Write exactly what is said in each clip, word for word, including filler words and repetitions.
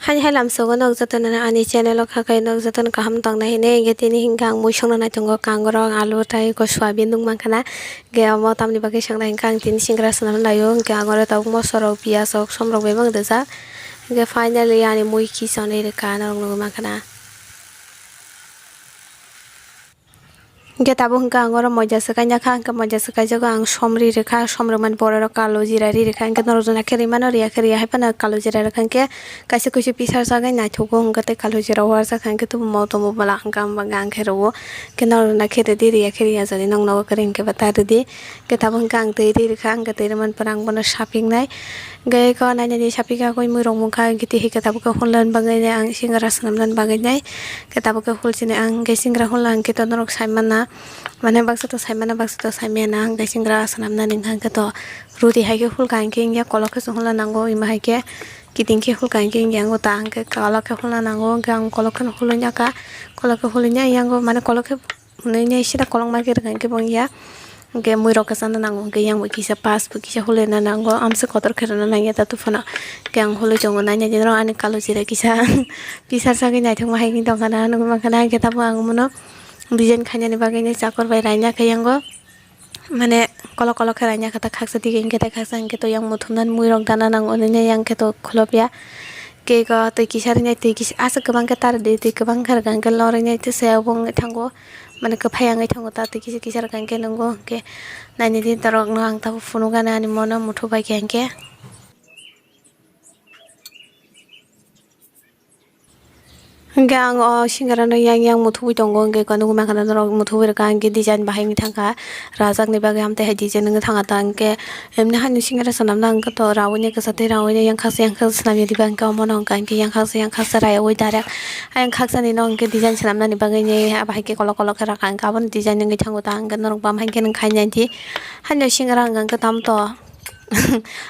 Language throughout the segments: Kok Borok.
Haini hai lamsogo nok jotono ani channel o kha khe nok jotono kaham tongna hini, hingke tini hingke ang mui songna naitongo, kangrok, alu tei ko soyabin nung mankha na, hingke omo tamni bagwi songna hingke ang tini singra swnam laio, hingke ang oro tabuk moso rok, piyaj rok, som rok bebak dajak, hingke finally ani mui kisa nwi rwkha norok nugwi mankha na. Hingke tabuk hingke ang oro moja swkaina kha, hingke moja swkaijago ang som ri rwkha, som rwmani pore oro kalo jira ri rwkha, hingke norok jona khe rimano riya khe riya hai phano kalo jira rwkha, hingke kaisa kuisu pisar jagwi naithogo, hingke tei kalo jira uarsakha, hingke tubuma o tongo bwla hingke ang khe rwo, hingke norok jona khe rwdi riya khe riya jani nokno kwrwi hingke bata rwdi, hingke tabuk hingke ang twi ri rwkha, hingke twi rwmani pore ang bono sapiknai. Hingke eko nainani sapikha koi muirok mungkha, hingke twi hingke tabuk khe hulna bagwi nai ang singra swnamna bagwi nai. Hingke tabuk khe hulsini ang hingke singra hulna hingke to norok saimana, mane baksa to saimana, baksa to saimaya na, hingke singra swnamna hingka hingke to roti hai khe hulka hingke hingya kolok khe se hulna nango, ima hai khe kiting khe hulka hingke hingya ango ta hingke kolok khe hulna nango, hingke ang kolok kheno hulwi naka, kolok khe hulwi nai yango, mane kolok khe. Hwnwi sida kolokma khe rwkha hwnkhe bo wngya. Hwnkhe muirok kwchangno nango hwnkhe yang bo kisa pas bo kisa hulina nango, amswk kotor khe rwna nangya tato phano. Hwnkhe ang hulwi tongo nainani norok ani kalo jira kisa pisar sagwi naithokma hai wngwi tongkha na, nukgwi mankha na. Hwnkhe tabuk ang bono design khainani bagwi chakor bai raina khe yango. Mane kolok kolok khe raina khe ta khaksa dige hwnkhe ta khaksa hwnkhe to yang muthumnani muirok dana nango hwnwi yang khe to khulopya. Cake o twi kisa rwnai twi kisa aswk kwbang khe ta rwdi twi kwbang khe rwkha hwnkhe lorwi nai tei se obo wngwi thango. Mane kwphai wngwi thango ta twi kisa kisa rwkha hwnkhe nungo hwnkhe nainidi norokno ang tabuk phunukgani ani mono muthubaikhai hwnkhe. Hwnkhe ang o singra no yang yang muthubwi tongo, hwnkhe eko nukgwi mankha norok muthubwi rwkha, hwnkhe design bahai wngwi thangkha, rajak ni bagwi amtwi hai design wngwi thangkha ta, hwnkhe emni hani singra swnamna hwnkhe to rawui ni kwchak tei rawui ni yang khaksa yang khaksa swnamya diba, hwnkhe omono hwnkha hwnkhe yang khaksa yang khaksa rayui direct ayang khaksa ni no hwnkhe design swnamnani bagwi ni bahai khe kolok kolok khe rakha, hwnkhe abono design wngwi thango ta, hwnkhe norok bam hai khe nwng khainai di, haino singra hwnkha hwnkhe tamo to.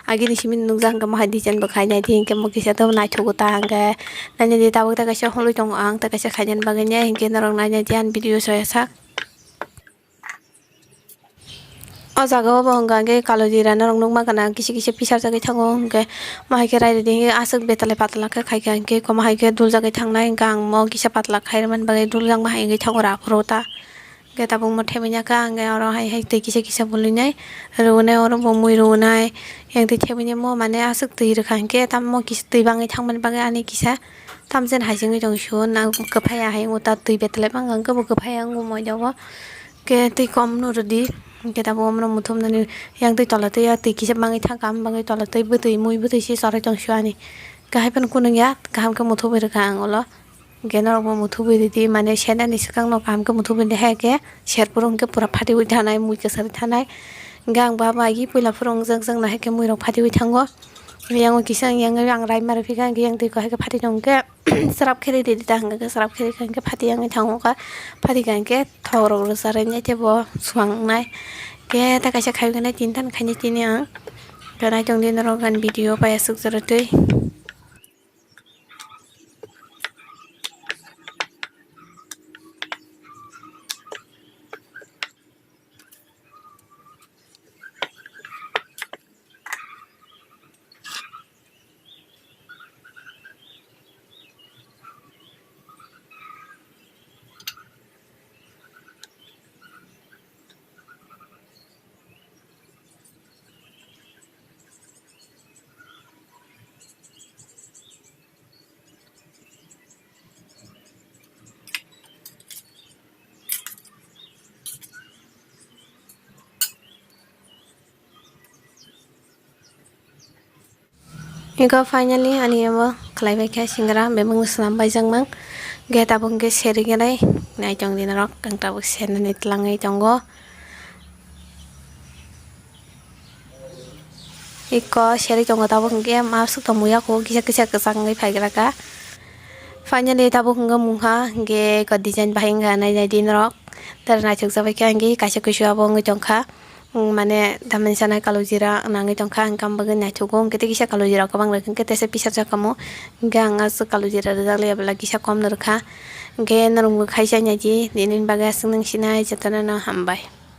Agini simi nukjak hwnkhe mohai design bo khainai di, hwnkhe mo kisa tabuk naithogo ta hwnkhe nainai di tabuk ta kaisa holwi tongo ang ta kaisa khainani bagwi ne, hwnkhe norok nainai di ani video soya sak. O jaga o bo hwnkha hwnkhe kalo jira norok nukma gana kisa kisa pisarjagwi thango, hwnkhe mohai khe raida di hwnkhe aswk betalai patala khe khaikha hwnkhe eko mohai khe duljagwi thangnai, hwnkhe ang mo kisa patala khairwmani bagwi duljak ma hai wngwi thango raphuru ta. Hwnkhe tabuk mo thebwi ya kha, hwnkhe oro hai hai twi kisa kisa bwlwi nai rwnai, oro bo mui rwnai. Yang twi thebwi ya mo mane aswk twi rwkha, hwnkhe tamo kisa twi bangwi thangmani bagwi ani kisa tamjani hai se wngwi tong sio, na kwphai ya hai wngwi ta twi betlai bangkha, hwnkhe bo kwphai ya wngwi moida o. Hwnkhe twi kom no rwdi, hwnkhe tabuk omono muthumnani yang twi tola twi ya twi kisa bangwi thangkha, am bagwi tola twi bwtwi mui bwtwi se chorwi tong sio ani. Hwnkhe hai phano kunung ya, kaham khe muthubwi rwkha ang ulo. Hwnkhe norokbo muthubwi ridi, mane senani swkangno kaham khe muthubwi ridi, hai khe serphuru hwnkhe pura phatiwi thanai, mui kwchari thanai. Hwnkhe ang bo abo agi puila phuru wngjak jak no hai khe muirok phatiwi thango. Yang o kisa yang o yang raima rw phikha, hwnkhe yang twi ko hai khe phati tong khe srap khe ridi ta hwnkhe srap khe rikha, hwnkhe phati yang thango kha, phati kha hwnkhe thok rok rwcharwi nai tei bo suang nai. Hwnkhe ta kaisa khai khe nai tin tan khainai tini ang. Hwnkhe nai tong di norok ani video pai aswk jora twi. Eko finally ani abo khlai bai khe singra bebak ni swnam bai jak mang. Hwnkhe tabuk hwnkhe seri khe nai nai tong di norok, ang tabuk sernani twlangwi tongo. Eko seri tongo tabuk hwnkhe ma swk tongmung yago kisa kisa kwchang wngwi phai gra kha. Finally tabuk hwnkhe mungha hwnkhe eko design bahai wngkha nai nai di norok. Tere naithok jabai khe hwnkhe kaisa kuisu abo wngwi tongkha. Mane tamni sanai kalo jira nangwi tongkha, hwnkhe ang bagwi naithogo, hwnkhe tei kisa kalo jira kwbang rwkha, hwnkhe teisa pisajak kamo, hwnkhe ang aswk kalo jira rwjak liya bwla kisa kom no rwkha, hwnkhe norokbo khai chai naidi, nini bagwi aswk nung sinai jotono no hambai.